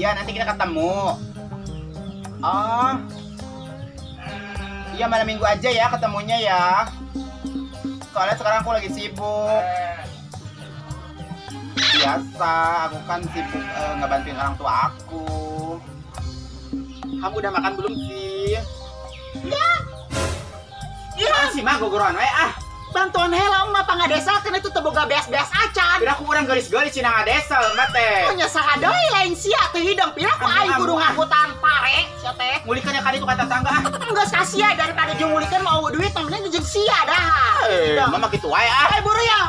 Iya, nanti kita ketemu. Oh. Iya, malam minggu aja ya ketemunya ya. Soalnya sekarang aku lagi sibuk. Biasa, aku kan sibuk ngebantuin orang tua aku. Kamu udah makan belum sih? Ya. Ya sih mah gogoran we ah. Bantuan heula mah pangadesa kan itu teu boga beas-beas acan. Pira ku urang geulis-geulis cina ngadesel mah teh. Oh nya saha deui lain sia teu hidung pira ku aing kudu ngahutan pare sia teh. Ngulikeun ya ka ditu ka tetangga ah. Geus ka sia daripada jeung ngulikeun mau duit mah mending jeung sia dahar. Eh, mama kitu wae ah. Eh buru ya.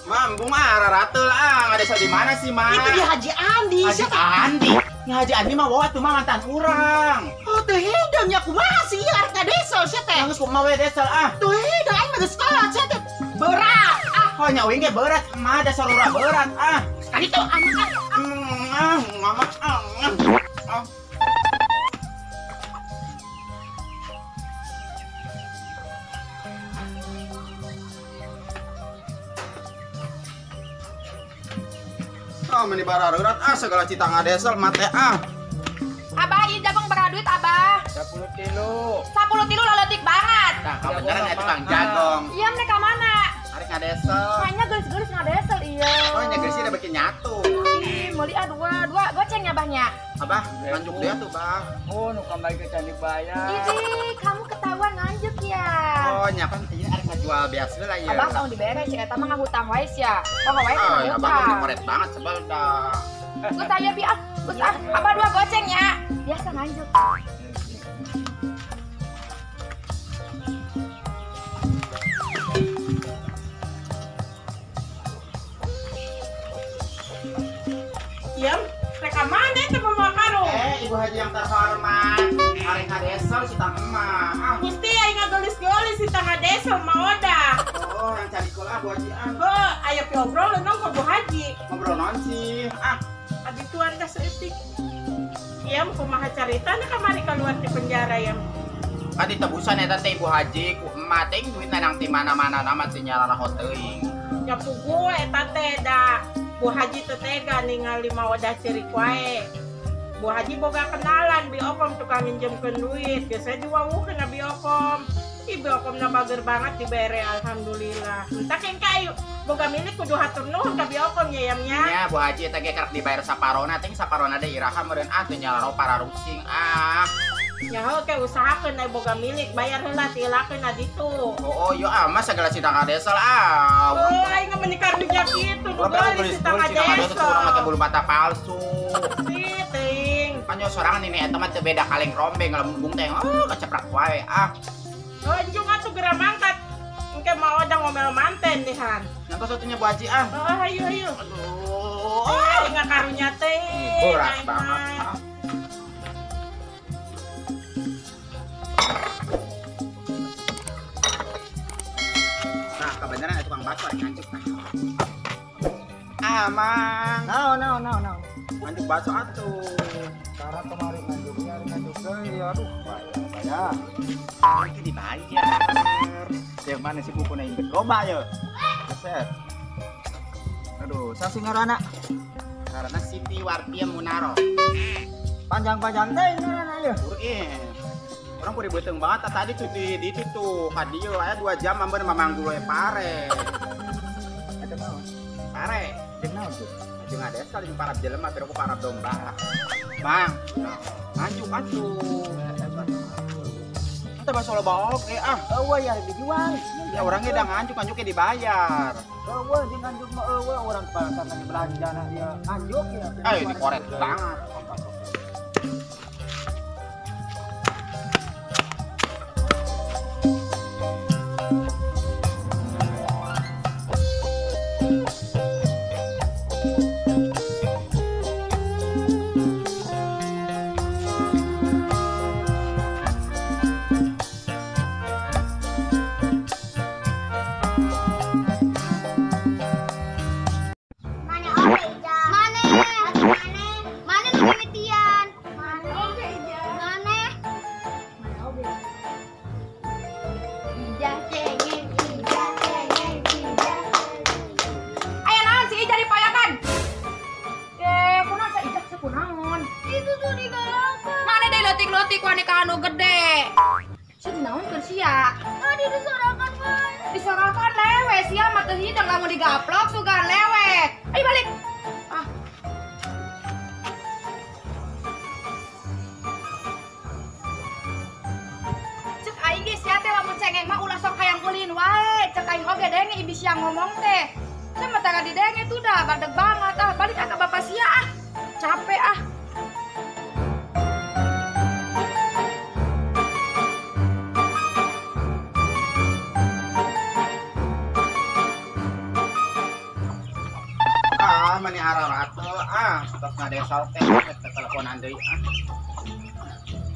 Mambung ah rarateul ah ngadesel di mana sih mah? Itu di Haji Andi. Haji Andi. Ya Haji Andi mah wae tuh mah mantan urang. Oh teu hidung nya kumaha sih arek ngadesel sia teh. Geus kumaha we desel ah. Teu hidung aing mah geus kolot sia teh. Berat ah. Oh nya uing ge berat mah dasar urang berat ah. Sekali tuh ah. Mama ah. Ah, meni barareurat ah segala cita ngadesel mate ah. Abah, ieu jagung berapa duit abah? 10 kilo. 10 kilo leutik banget. Nah, kebenaran eta tukang jagong. Iya, mereka mana? Arek ngadesel. Kayaknya geulis-geulis ngadesel iya. Oh, nya geulis udah bikin nyatu. Ih, meuli ah dua goceng ya abahnya. Abah, nganjuk dia tuh, Bah. Oh, nu kembali ke candi bayar. Ih, kamu ketahuan nganjuk ya. Oh, nya kan ini arek ngajual biasa lah ya. Abah tong dibere cek eta mah ngahutang wae sia. Oh, wae ah, abah mah dikoret banget sebel dah. Geus aya bi ah, geus ah, abah 2 goceng ya. Biasa nganjuk. Yam, reka mana itu mamawa karung? Eh, Ibu Haji yang terhormat, arek ngadesel si tang emak. Ah. Gusti aing ngagelis-geulis si tang ngadesel maoda. Oh, yang cari kola Bu Haji ah. Heuh, aya pi obrol nong ka Bu Haji. Ngobrol naon sih? Ah, adi tuan ka saeutik. Yam kumaha caritana kamari kaluar ti penjara yam? Kan ditebusan eta teh Ibu Haji ku emak teh duitna nang ti mana-mana nama teh nyararaho teuing. Nya pugu eta teh da Bu Haji teu tega ningali mawadah ceurik wae. Bu Haji boga kenalan Bi Okom tukang minjemkeun duit. Biasanya diwawuhkeun ka Bi Okom. Ih Bi Okomna bager banget dibere alhamdulillah. Entah engke ayu boga milik kudu hatur nuhun ka Bi Okom nya yam nya. Nya Bu Haji eta ge karek dibayar saparona ting saparona deui iraha meureun ah teu nyalaro pararusing ah. Nya heuh ke usahakeun aya boga milik bayar heula tilakeun na ditu. Oh, oh yo ah mah segala cita ngadesel ah. Oh, aing mah menikah rujak kitu nu geulis cita ngadesel. Urang make bulu mata palsu. Si teuing. Kan yo sorangan ini eta mah teu beda kaleng rombeng lamun teh oh keceprak wae ah. Oh, enjung atuh geura mangkat. Engke mah oda ngomel manten dihan. Nyantos atuh nya Bu Haji ah. Oh, hayu hayu. Aduh. Aing ngakarunya teh. Berat banget. Ah. Nah, kebenaran ada tukang bakso ada nganjuk. Ah, Mang. Naon naon naon naon. Nganjuk bakso atuh. Karena kemarin nganjuknya nganjuk deui aduh bayar. Bayar. Dibayar. Yang mana sih buku inget loba ya? Set. Aduh, sasi ngaranna? Ngaranna Siti Wartia Munaro. Panjang-panjang teh ngaranna ieu. Orang puri beuteung banget tadi tuh di itu tuh ka dieu aya 2 jam ambeun mamanggul we pare. Eta naon? Pare. Jeung naon tuh? Jeung ades kali jeung parab jelema pero ku parab domba. Bang, nganjuk atuh. Eta baso loba oge ah. Eueuh ya dijual. Ya urang ge da nganjuk, nganjuk ge dibayar. Eueuh jeung nganjuk mah eueuh urang pasar belanja na ieu nganjuk ya. Ayo dikoret banget. Mana? Mana? Mana? sia. Tadi disorakan wae. Disorakan lewe sia mah teu hidang lamun digaplok sugan lewe. Ayo balik. Ah. Cek aing ge sia teh lamun cengeng mah ulah sok hayang ulin wae. Cek aing oge denge ibi sia ngomong teh. Saya mah tangga didenge tuh dah badeg banget ah. Balik ah ke bapak sia ah. Capek ah. Ah, mani ararato ah, tos ngadesal teh teleponan deui ah.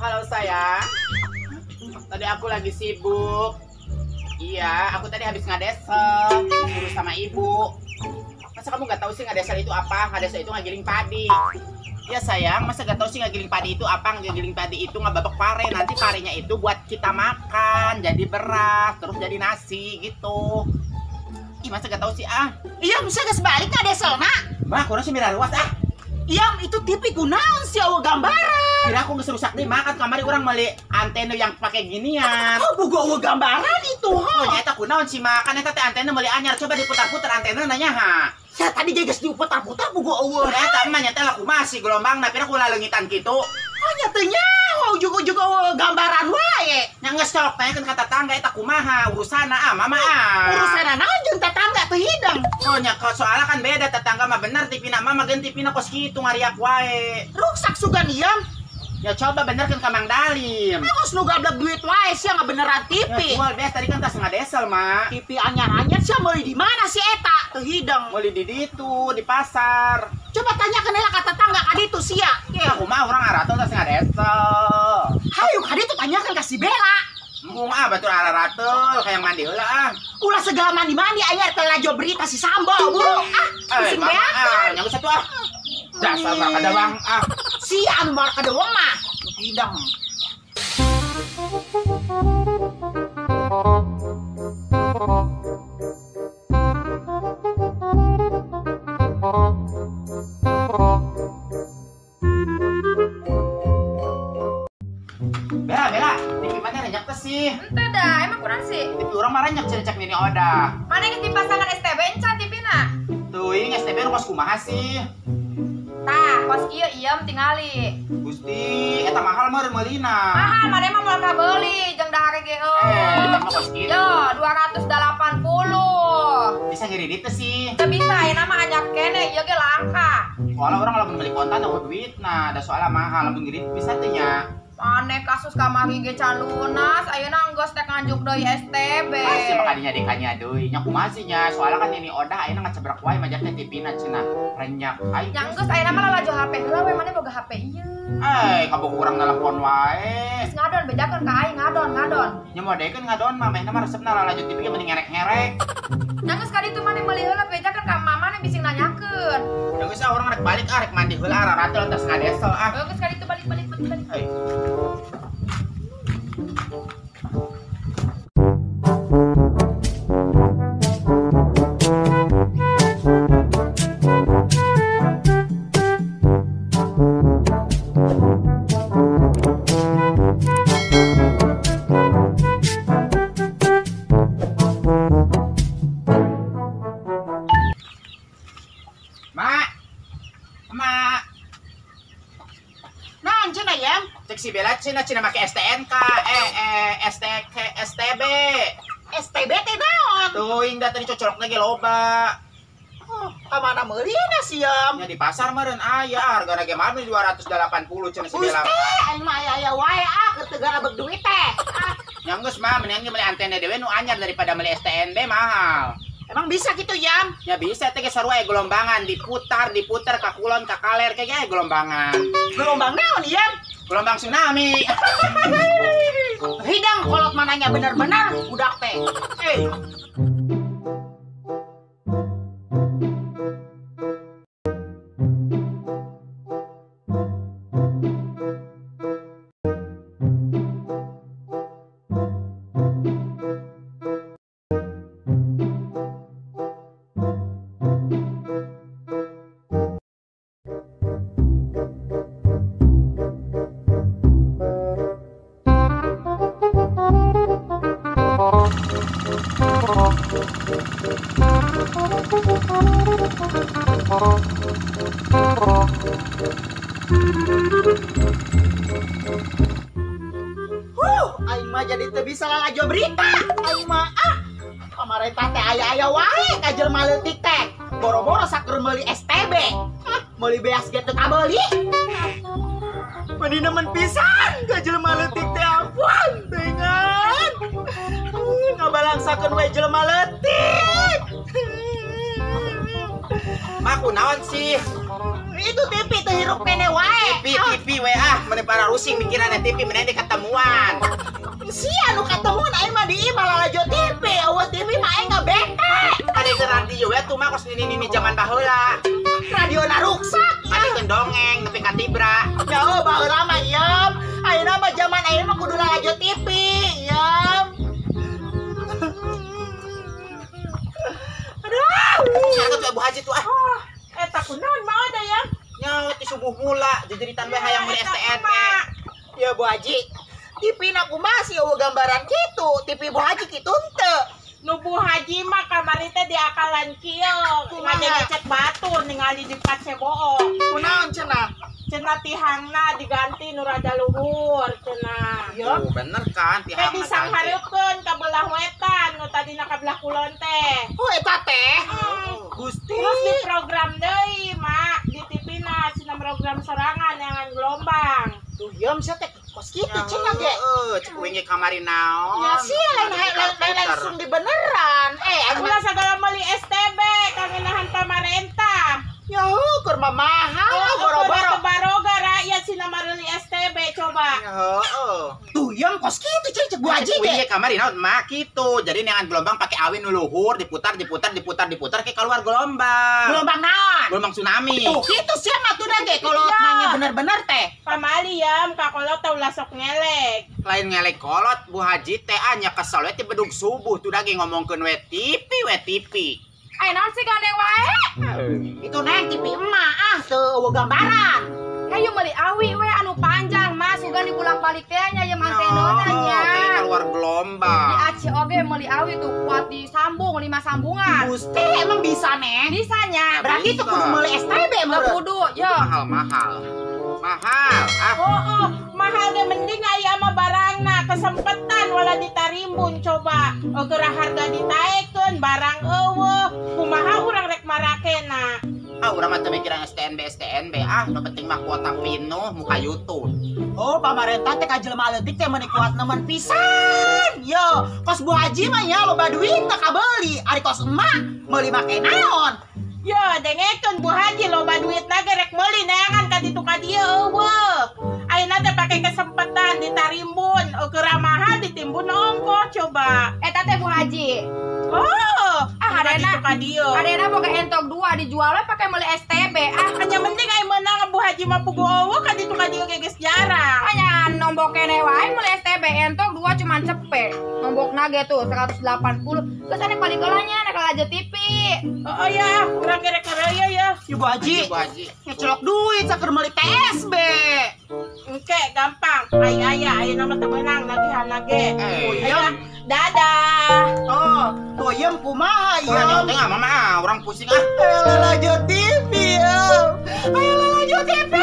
Halo sayang. Tadi aku lagi sibuk. Iya, aku tadi habis ngadesel, urus sama ibu. Masa kamu nggak tahu sih ngadesel itu apa? Ngadesel itu ngagiling padi. Ya sayang, masa nggak tahu sih ngagiling padi itu apa? Ngagiling padi itu ngababek pare. Nanti parenya itu buat kita makan, jadi beras, terus jadi nasi gitu. Ih, masa nggak tahu sih ah? Iya, bisa geus balik ngadesel na. Mah, kurang sih mira ruas ah. Iya, itu TV kunaon sih eueuh gambaran. Kira aku geus rusak deh, makan kamari urang meuli antena yang pakai ginian. Oh, boga eueuh gambaran itu, ha. Oh, nya eta kunaon sih makan eta teh antena meuli anyar, coba diputar-putar antena nanya ha. Ya tadi ge geus diputar-putar boga eueuh. Eta mah nya teh laku masih gelombangna pira ku laleungitan kitu. Oh, nya teh nyaho ujug-ujug eueuh gambaran wae. Nya geus sok tanyakeun ka tetangga eta kumaha urusanna ah mama ah. Urusanna naon jeung tetangga teu hidang. Oh nya soalnya kan beda tetangga mah bener TV-na mah geun TV-na kos kitu ngariak wae. Ruksak sugan ieu. Ya coba benerkeun ka Mang Dalim. Kos nu gablek duit wae sia ngabeneran TV. Ya jual bes tadi kan tas ngadesel mah. TV anyar-anyar sia meuli di mana si eta teu hidang. Meuli di ditu di pasar. Coba tanyakeun heula ka tetangga ka ditu sia. Ya kumaha urang arato tas ngadesel. Hayu ka ditu tanyakeun ka si Bella. Embung ah batur ararateul hayang mandi heula ah. Ulah segala mandi-mandi aya teh lajo berita si Sambo buru ah. Pusing beak. Ah, nya geus atuh ah. Dasar barakadawang ah. Sia anu barakadawang mah. Hidang. Bella, Bella, TV mana renyak teh sih? Ente dah, emang kurang sih. TV urang mah renyak cenah nini oda. Mana geus dipasangan STB encan TV-na? Teuing STB nu kos kumaha sih? Tah, kos ieu iem tingali. Gusti, eta mahal meureun meulina. Mahal, mana emang moal kabeuli jeung dahar ge euy. Eta mah kos kitu. Yo, 280. Bisa ngiridit teh sih. Teu bisa, ayeuna mah anyar keneh, ieu ge langka. Soalnya urang lamun beli kontan eueuh duitna, da soalnya mahal lamun ngiridit bisa teh nya. Maneh kasus kamari ge can lunas, ayeuna geus teh nganjuk deui STB. Masih makadinya dekanya deui. Nya kumaha sih nya? Soalnya kan ini odah ayeuna ngacebrak wae majak teh TV-na cenah renyak. Aing nya geus ayeuna mah lalajo HP heula we maneh boga HP ieu. Eh, kabogo urang nelpon wae. Geus ngadon bejakeun ka aing ngadon, ngadon. Nya modekeun ngadon mah mehna mah resepna lalajo TV ge mending ngerek-ngerek. Nya geus ka ditu maneh meuli heula bejakeun ka mama bisi nanyakeun. Ya geus ah urang rek balik ah rek mandi heula ararateul tas ngadesel ah. Geus ka ditu balik balik balik balik. Hey. Mak. Mak. Naon cenah ya? Cek si Bella cenah cenah make STNK, STK, STB. STB teh naon? Teuing da tadi cocolokna ge loba. Oh, ka mana meulina sieum? Nya di pasar meureun aya hargana ge mah 280 cenah si Bella. Gusti, aing mah aya-aya wae ah keur teu garabeg duit teh. Ah, Nya geus mah mendingan ge meuli antena dewe nu anyar daripada meuli STNB mahal. Emang bisa gitu Yam? Ya bisa teh ge sarua aya gelombangan diputar diputar ka kulon ka kaler kayak aya gelombangan. Gelombang naon Yam? Gelombang tsunami. Hidang kolot mananya bener-bener budak teh. Eh. Aing mah jadi teu bisa lalajo berita. Aing mah ah pamarentah teh aya-aya wae ka jelema leutik teh. Boro-boro sakur meuli STB. Meuli beas ge teu kabeuli. Meni nemen pisan ka jelema leutik teh ampun teuingan. Ngabalangsakeun we jelema leutik. Mak kunaon sih? Itu TV teu hirup kene wae. TV we ah, meni para rusing mikiranna TV meni ketemuan. Sia nu ketemuan aing mah di imah lalajo TV, eueuh TV mah aing ngabete. Ada ke radio we tuh mah kos nini-nini zaman baheula. Radio na ruksak. Ada ke dongeng nepi ka tibra. Ya oh baheula mah ieu. Ayeuna mah zaman ayeuna mah kudu lalajo TV, ieu. Aduh, sia tuh Bu Haji tuh ah. Eta kunaon mah ada ya? Nya ti subuh mula jejeritan we hayang meuli STNB. Ya Bu Haji, TV na kumaha sih eueuh gambaran kitu, TV Bu Haji kitu henteu. Nu Bu Haji mah kamari teh diakalan kieu, ngajak batur ningali di Pacebook. Kunaon cenah? Cenah tihangna diganti nu rada luhur cenah. Ya bener kan tihangna. Teh disanghareukeun ka belah wetan nu tadina ka belah kulon teh. Oh eta teh. Gusti. Terus di program deui, Mak, di TV na cenah program sorangan yang gelombang. Tuh yam sia teh kos kitu cenah ge. Heeh, cek uing ge kamari naon. Ya sia lain langsung dibeneran. Ulah sagala meuli STB kangenahan pamarentah. Ya keur mah mahal boro-boro. Baroga rakyat sina meuli STB coba. Heeh. Tuh yam kos kitu cenah cek Bu Haji ge. Ge kamari naon mah kitu. Jadi neangan gelombang pake awin nu luhur diputar diputar diputar diputar ke keluar gelombang. Gelombang naon? Gelombang tsunami. Tuh kitu sia mah tuh ge kolot nanya bener-bener teh. Pamali yam ka kolot teh ulah sok ngelek. Lain ngelek kolot Bu Haji teh anya kesel we ti bedug subuh tuh ge ngomongkeun we TV we TV. Ai naon sih gandeng wae? Itu neng TV emak ah teu eueuh gambaran. Hayu meuli awi we anu panjang mah sugan dibulak-balik teh nya ieu mantenona nya. Keluar gelombang. Di Aceh oge meuli awi tuh kuat disambung 5 sambungan. Gusti emang bisa neng? Bisa nya. Berarti itu kudu meuli STB mah kudu yo. Mahal-mahal. Mahal. Ah. Oh, mahal ge mending aya mah barangna kesempetan wala ditarimbun coba. Geura harga ditaekeun barang eueuh. Kumaha urang rek marakena? Ah, urang mah teu mikiran STNB STNB ah, nu penting mah kuota pinuh muka YouTube. Oh, pamarentah teh ka jelema leutik teh meuni kuat nemen pisan. Yo, kos Bu Haji mah nya loba duit teh kabeuli, ari kos emak meuli make naon? Yo, dengekeun Bu Haji loba duitna ge rek meuli neangan ka ditu ka dieu eueuh. Ayeuna teh pake kesempatan ditarimbun, geura mahal ditimbun ongkoh coba. Eta teh Bu Haji. Oh, ah harena ka dieu. Harena boga entok 2 dijual we pake meuli STB. Ah, hanya mending aya meunang Bu Haji mah puguh eueuh ka ditu ka dieu ge geus jarang. Hanya nombok keneh wae meuli STB entok 2 cuman cepet. Nombokna ge tuh 180. Terus ane paling nya nek lalajo TV. Oh ya, urang ge rek ya ya. Ibu Haji. Ibu Haji. Ngecelok duit sakur meuli TSB. Engke gampang. Ai aya ayeuna mah teu meunang nagihanna ge. Iya. Dadah. Oh, tuh yem kumaha ya? Tengah mama ah, orang pusing ah. Ayo lalajo TV. Ayo lalajo TV.